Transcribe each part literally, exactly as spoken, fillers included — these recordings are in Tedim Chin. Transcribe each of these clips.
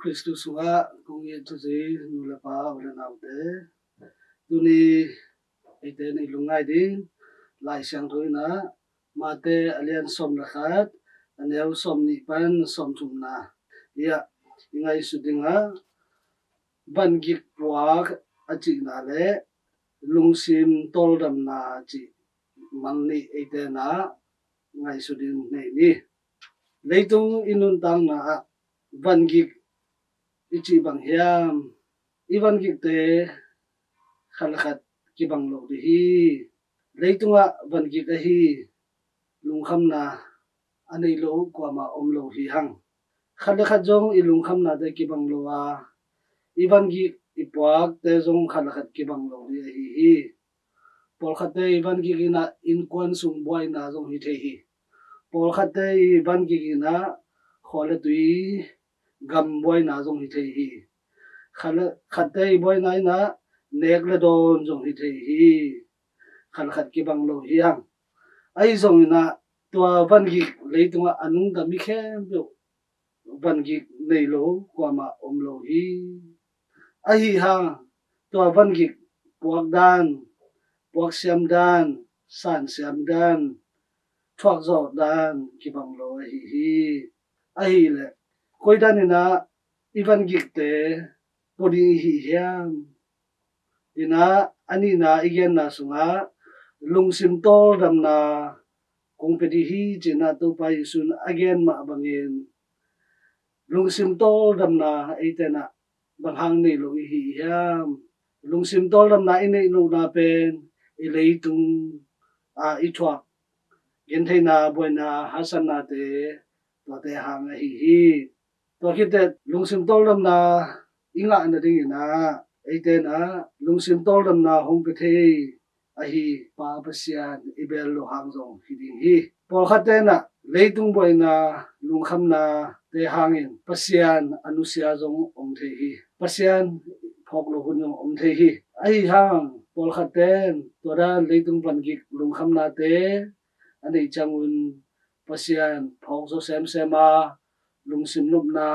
Khristu sungah kong it thuci nu le pa, u le naute, tuni eite in i lungngai ding Lai Siangtho in ah Mate a lian sawm le khat, a neu sawm nih pan sawm thumna hi ah i ngaihsut ding ah, vangik puak a cihna le lungsim tawldamna cih mang nih eite in ah ngaihsut ding nei ni. Leitung i nuntakna ah vangik i cih bang hiam? I vangikte khat le khat kibang lo ding hi. Leitungah vangik ahi lungkhamna a nei lo kuamah om lo hi hang. Khat le khat zong i lungkhamnate kibang lo a, i vangik i puakte zong khat le khat kibang lo ding ahi hi. Pawlkhatte i vangik in ah innkuan sung buaina zong hi thei hi. Pawlkhatte i vangik in ah khua le tui gam buaina zong hi thei hi. Khat le, khatte i buaina in ah nek le dawn zong hi thei hi. Khat le khat kibang lo hi hang. Ahi zongin ah tua vangik leitungah a nungta mi khempeuh vangik nei lo kuamah om lo hi. Ahi hang tua vangik puak dan, puaksiam dan, sansiam dan, thuakzawh dan kibang lo ahi hi. Ahileh koi dan in ah i vangikte pua ding i hi hiam? In ah a nihna i genna sungah lungsim tawldamna kong pia ding hi ci-in ah Topa Jesu in a gen mah bangin lungsim tawldamna eite in ah bang hang nei lo i hi hiam? Lungsim tawldamna i neih lohna pen i leitung a i thuak gentheihna, buaina, haksatnate, tuate hang ahi hi. Tua khit teh lungsim tawldamna i ngah nadingin ah eite in ah lungsim tawldamna hong pia thei ahi Pa Pasian i bel loh hang zong hi ding hi. Pawlkhatte in ah leitung buaina, lungkhamnate hangin Pasian a nusia zong om thei hi. Pasian phawk loh hun zong om thei hi. Ahi hang pawlkhatte in tua dan leitung vangik lungkhamnate a neih ciangun Pasian phawk zo semsem a, lungsim nopna,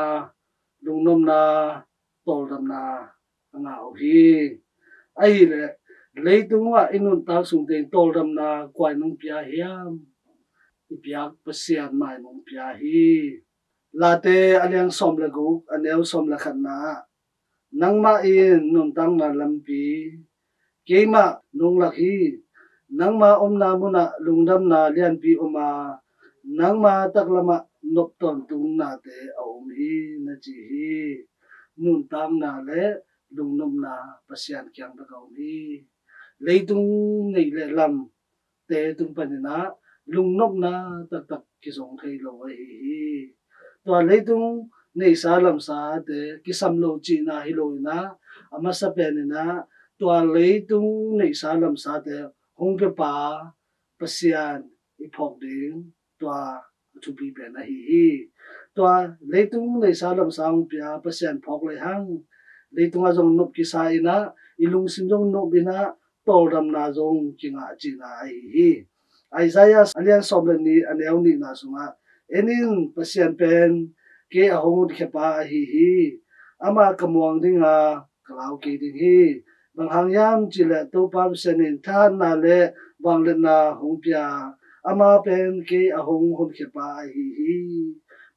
lungnopna, tawldamna a ngah uh hi. Ahileh leitung ah i nuntak sungte in tawldamna kua in hong pia hiam? I piak Pasian mah in hong pia hi. Late a lian sawm le guk, a neu sawm le khatna ah, nangmah in nuntakna lampi keimah nong lak hi. Nangma omna munah lungdamna lianpi om a, nangma taklamah nop tawntungna te a om hi, na ci hi. Nuntakna le lungnopna Pasian kiang bek a om hi. Leitung neih le lam te tung panin ah lungnopna taktak kizong thei lo ahi hi. Tua leitung neihsa lamsate kisam lo cihna hi lo in ah, a masa pen in ah tua leitung neihsa lamsate hong pia pa Pasian i phawk ding tua a thupi pen ahi hi. Tua leitung neihsa lamsa hong pia Pasian phawk lehang leitung ah zong nop kisa in ah, i lungsim zong nop in ah, tawldamna zong kingah cihna ahi hi. Isaiah a lian sawm le nih, a neu nihna sungah, en in, Pasian pen kei a hong honkhia pa ahi hi. Amah ka muang ding a, ka lau kei ding hi. Bang hang hiam cih leh Topa Pasian in thahatna le vangliatna hong pia, amah pen kei a hong honkhia pa ahi hi.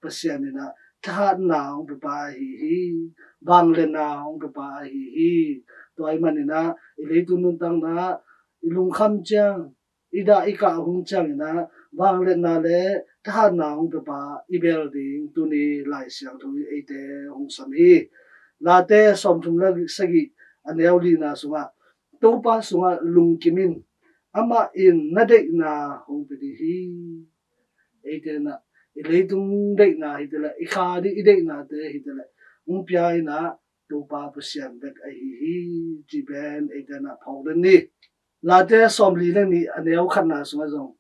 Pasian in ah thahatna hong pia pa ahi hi. Vangliatna hong pia pa ahi hi. Tua ahih manin ah i leitung nuntakna ah i lungkham ciang, i dah i kah hong ciangin ah vangliatna le thahatna hong pia pa i bel ding tuni Lai Siangtho in eite hong sam hi. Late sawmthum le sagih, a neu lina sungah, Topa sungah lungkim in, amah in na deihna hong pia ding hi. Eite in ah i leitung deihna hi te leh, i kha ding i deihnate hi te leh, hong pia in ah Topa Pasian bek ahi hi, cih pen eite in ah phawk den ni. Late sawmli le nih, a neu khatna sungah zong,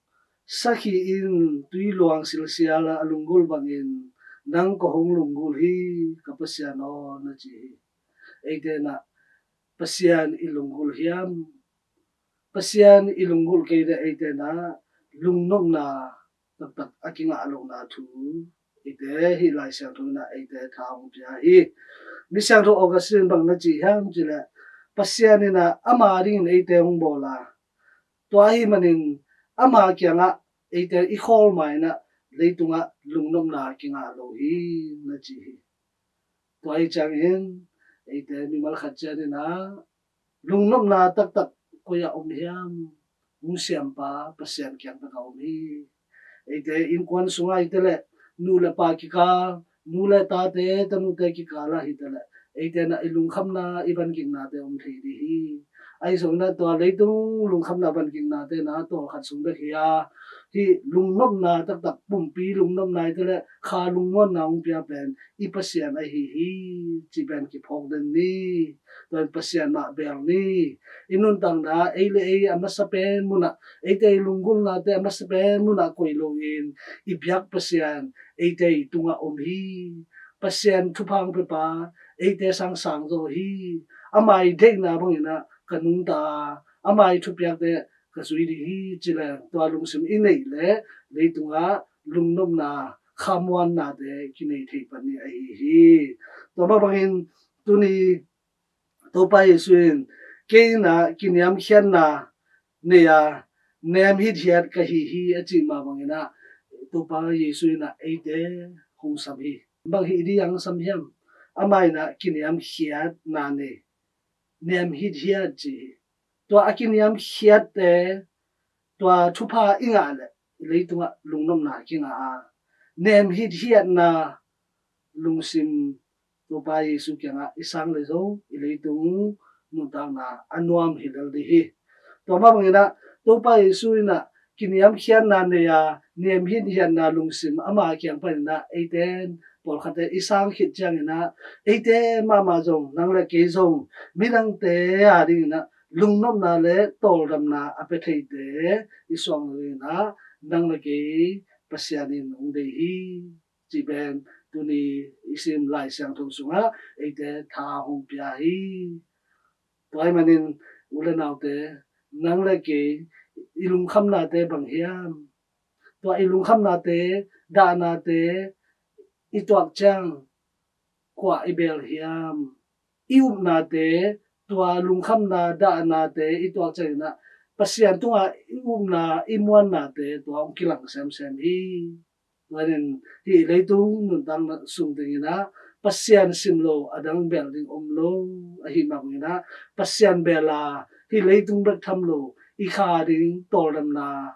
sakhi in tui luang silsial a lunggulh bangin nang ka hong lunggulh hi, ka Pasian aw, na ci hi. Eite in ah Pasian i lunggulh hiam? Pasian i lunggulh kei leh eite in ah lungnopna taktak a kingah lohna thu Eite hih Lai Siangtho in ah eite tha hong pia hi. Mi siangtho Augustine bang na ci hiam cih leh, Pasian in ah ama dingin eite hong bawl a, tua ahih manin ama kiangah eite i khawl ma in ah leitungah lungnopna kingah lo hi, na ci hi. Tua hi ciangin eite mimal khat ciat in ah lungnopna taktak koi ah om hiam? Hong siampa Pasian kiang takah om hi. Eite innkuan sungah hi ta leh, nu le pa kikal, nu le tate, tanute kikal ah hi ta leh, eite in ah i lungkhamna, i vankiknate om thei ding hi. Ahi zongin ah tua leitung lungkhamna, vankiknate in ah tawlkhat sung bek hi a, hih lungnopna taktak, pumpi lungnopna hi ta leh kha lungmuanna hong pia pen i Pasian ahi hi, cih pen kiphawk den ni. Tua in Pasian mah bel ni. I nuntakna, ei le ei a masa pen munah, eite i lunggulhnate a masa pen munah koih loin, i biak Pasian eite i tungah om hi. Pasian thupha hong piapa eite sang sang zaw hi. Ama i deihna bangin ah ka nungta a, ama i thupiakte ka zui ding hi, ci leng tua lungsim i neih leh leitungah lungnopna, khamuannate kinei thei pan ni ahi hi. Tua mah bangin tuni Topa Jesu in, "Kei in ah kiniamkhiatna nei a, nem hithiat ka hi hi," a cih mah bangin ah Topa Jesu in ah eite hong sam hi. Bang hih ding a hong sam hiam? Amah in ah kiniamkhiatna nei, nem hithiat ci hi. Tua a kiniamkhiatte, tua thupha i ngah leh i leitungah lungnopna kingah a, nem hithiatna lungsim Topa Jesu kiangah i sang leh zong i leitung nuntakna a nuam hi lel ding hi. Tua mah bangin ah Topa Jesu in ah kiniamkhiatna nei a, nem hithiatna lungsim ama kiang panin ah eite in pawlkhatte i sang khit ciangin ah, eite mahmah zong, nang le kei zong, midangte a dingin ah lungnopna le tawldamna a pia theite i suak nadingin ah nang le kei Pasian in hong deih hi, cih pen tuni i sim Lai Siangtho sungah eite tha hong pia hi. Tua ahih manin u le naute, nang le kei i lungkhamnate bang hiam? Tua i lungkhamnate, dahnate i tuak ciang kua i bel hiam? I upnate, tua lungkhamna, dahnate i tuak ciangin ah Pasian tungah i upna, i muannate tua hong kilang semsem hi. Tua ahih manin hih leitung nuntakna sung dingin ah Pasian sim lo a dang bel ding om lo. Ahih mah bangin ah Pasian bel a, hih leitung bek tham lo, i kha ding tawldamna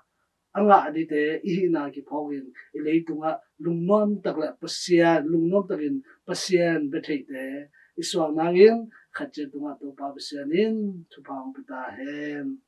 a ngah dingte i hihna kiphawkin i leitungah lungnuam tak le Pasian, lungnuam takin Pasian bia theite i suak nangin khat ciat tungah Topa Pasian in thupha hong pia ta hen.